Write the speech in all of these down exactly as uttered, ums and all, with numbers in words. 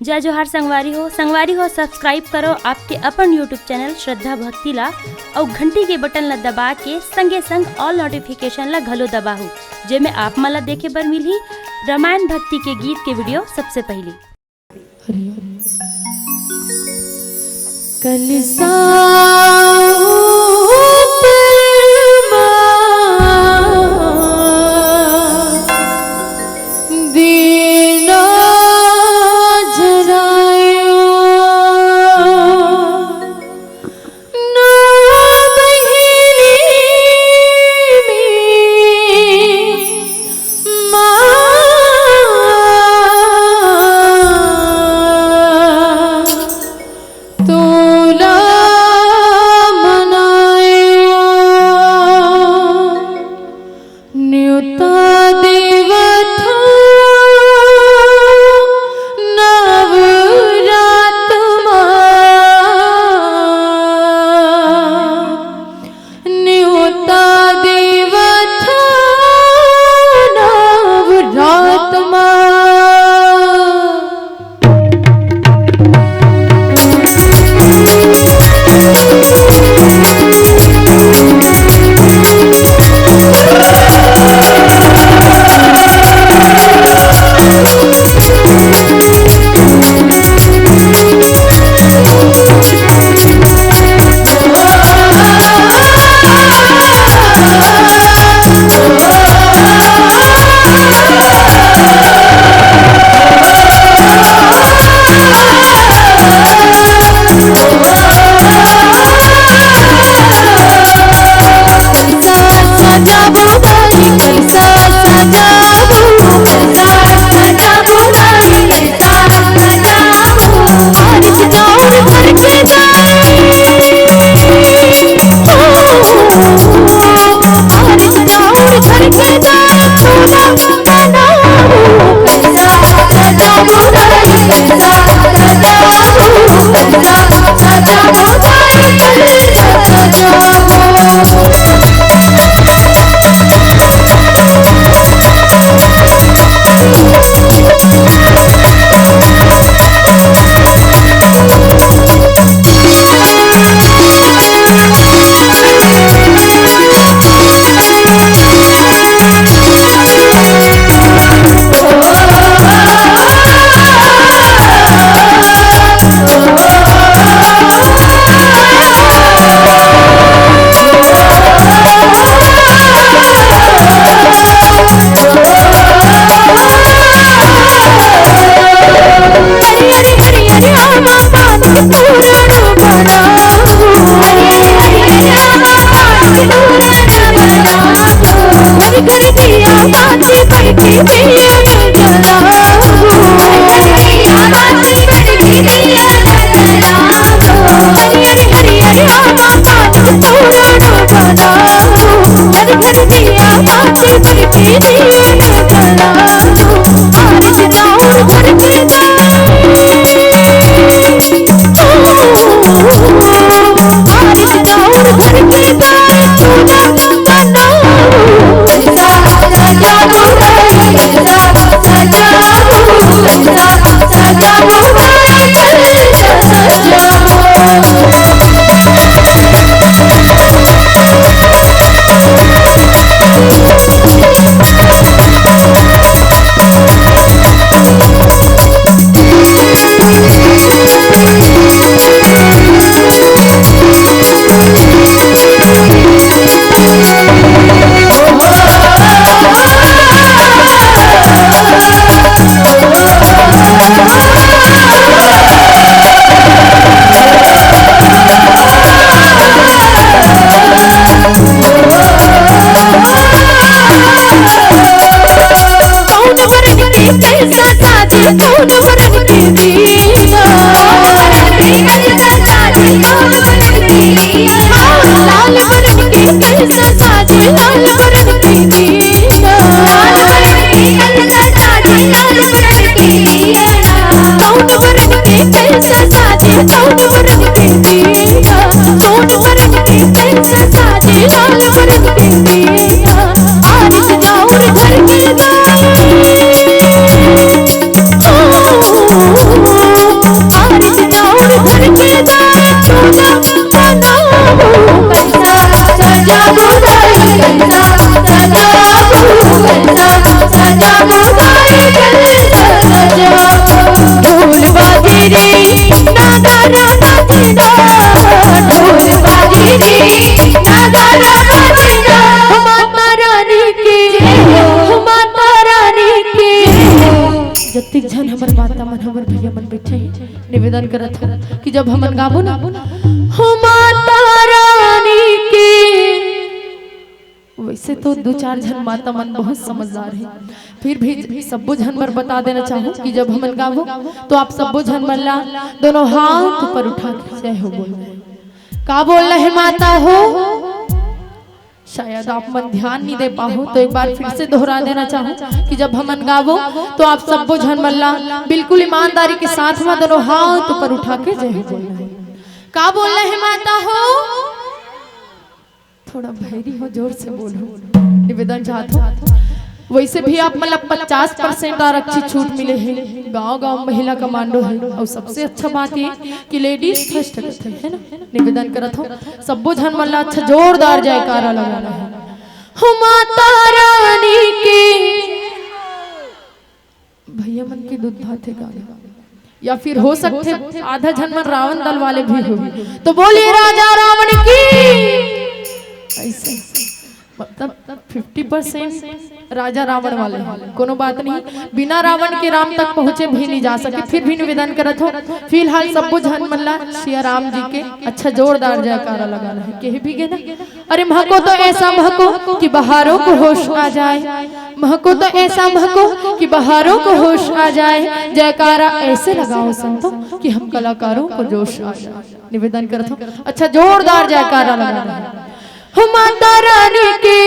जय जोहार संगवारी हो, संगवारी हो, subscribe करो आपके अपन YouTube channel श्रद्धा भक्ति ला, अउ घंटी के button ला दबा के संगे संग all notification ला घलो दबाहू, जेमे आप मन ला देखे बर मिलही रामायण भक्ति के गीत के video सबसे पहली। कलसा उपमा बिना जरायो, नौ बहिनी में माँ तोला मनायो। न्योता देवत हूँ नवरात मा, न्योता देवत हूँ नवरात मा। हमर भैया मन बैठे हे, निवेदन करत हो कि जब हमन गाबो ना, हो माता रानी के, वैसे तो दू चार झन माता मन बहुत समझदार हे, फिर भी सब्बो झन बर बता देना चाहूँ कि जब हमन गाबो तो आप सब्बो झन मन ला दोनों हाथ ऊपर उठा के जय हो बोलना हे। का बोलना हे माता हो? शायद आप मन ध्यान नहीं दे पाहो, तो एक बार फिर से दोहरा देना चाहूँ कि जब हमन गाबो तो आप सब्बो झन मन ला बिल्कुल ईमानदारी के साथ में दोनों हाथ ऊपर उठा के जय हो बोलना हे। का बोलना हे माता हो? थोड़ा भैरी हो, जोर से बोलो, निवेदन चाहत हो। वैसे भी आप मन ला पचास परसेंट आरक्षित छूट मिले हे, गांव गांव महिला कमांडो हे, और सबसे अच्छा बात ये कि लेडीज फर्स्ट रहते है ना। निवेदन करत हो, सब्बो झन मन ला अच्छा जोरदार जयकारा लगाना हे। हो माता रानी के। भैया मन के दूध भात हे गाना, या फिर हो सकथे आधा झन मन रावण दल वाले भी हो, तो बोलिए राजा रावण की। ऐसे मतलब फिफ्टी परसेंट राजा रावण वाले हैं, कोनो बात नहीं, बिना रावण के राम तक पहुँचे भी नहीं जा सके। फिर भी निवेदन करत हो, फिलहाल सब्बो झन मन ला सिया राम जी के अच्छा जोरदार जयकारा लगाना हे। कहे भी गे ना, अरे महको तो ऐसा महको कि बहारों को होश आ जाए, महको तो ऐसा महको कि बहारों को होश आ जाए, जयकारा ऐसे लगाओ संतों कि हम कलाकारों को जोश आ जाए। निवेदन करत हो, अच्छा जोरदार जयकारा लगाना हे। हो माता रानी के।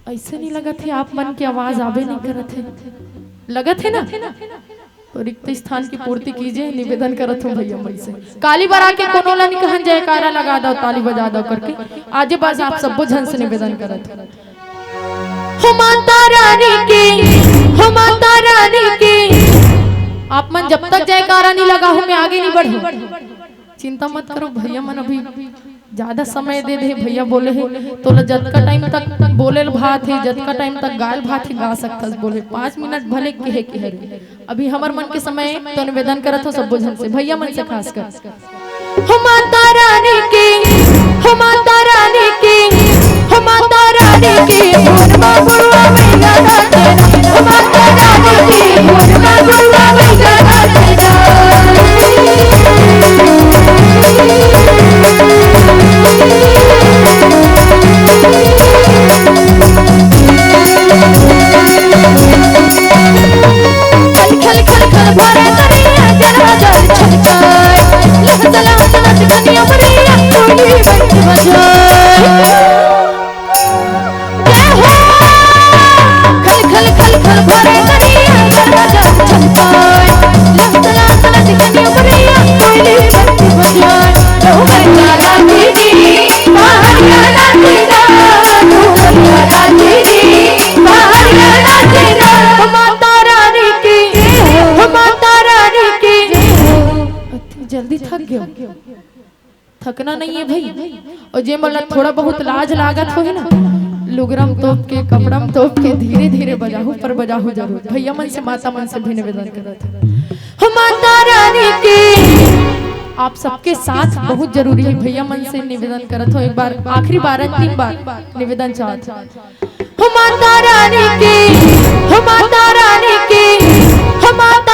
ऐसे नहीं लगत हे आप मन के आवाज आबे नहीं करत हे, लगत हे ना? तो रिक्त स्थान की पूर्ति कीजिए, निवेदन करत हो भैया मन से। काली बरा के कोनो ला नहीं कहन, जयकारा लगा दो, ताली बजा दो करके। आजे बस आप सब्बो झन से निवेदन करत हो। हो माता रानी के, हो माता रानी के। आप मन जब तक जयकारा नहीं लगा हो, मैं आगे नहीं बढ़ूं। चिंता मत करो भैया मन, अभी ज्यादा समय दे दे। भैया बोले हे, तोला जतका टाइम तक बोले ल भात हे, जतका टाइम तक गाय ल भात हे, गा सकथस। बोले पाँच मिनट भले कहे के हरे। अभी हमर मन के समय हे, तो निवेदन करत हो सब्बो झन से, भैया मन से खास कर। हो माता रानी के, हो माता रानी के, हो माता रानी के, भुवनमा गुरुआ मैया नाचे ना। हो माता रानी के, भुवनमा गुरुआ मैया नाचे ना। खल खल खल खल भरे दरिया, जरा जल छलकाए। लहस लहस नच धनिया मुनिया, कोली बंसी बजाए। जय हो। खल खल खल खल भरे दरिया, जरा जल छलकाए। लहस लहस नच धनिया मुनिया, कोली बंसी बजाए। लो मैया नाची जी, मारिया नाची ना, लो मैया नाची जी, मारिया नाची ना। हो माता रानी की, हो माता रानी की। जल्दी थक गयो। थकना नहीं है भाई। और जे मन ला थोड़ा बहुत लाज लागत होही ना, लुगरा म तोप के, कपड़ा म तोप के धीरे धीरे बजाहू, पर बजाहू जरूर। भैया मन से, माता मन से भी निवेदन करत हो। हो माता रानी की। आप सबके साथ बहुत जरूरी है, भैया मन से निवेदन करत हो, एक बार, आखिरी बार, अंतिम बार निवेदन चाहत हो। हो माता रानी की, हो माता रानी की, हो माता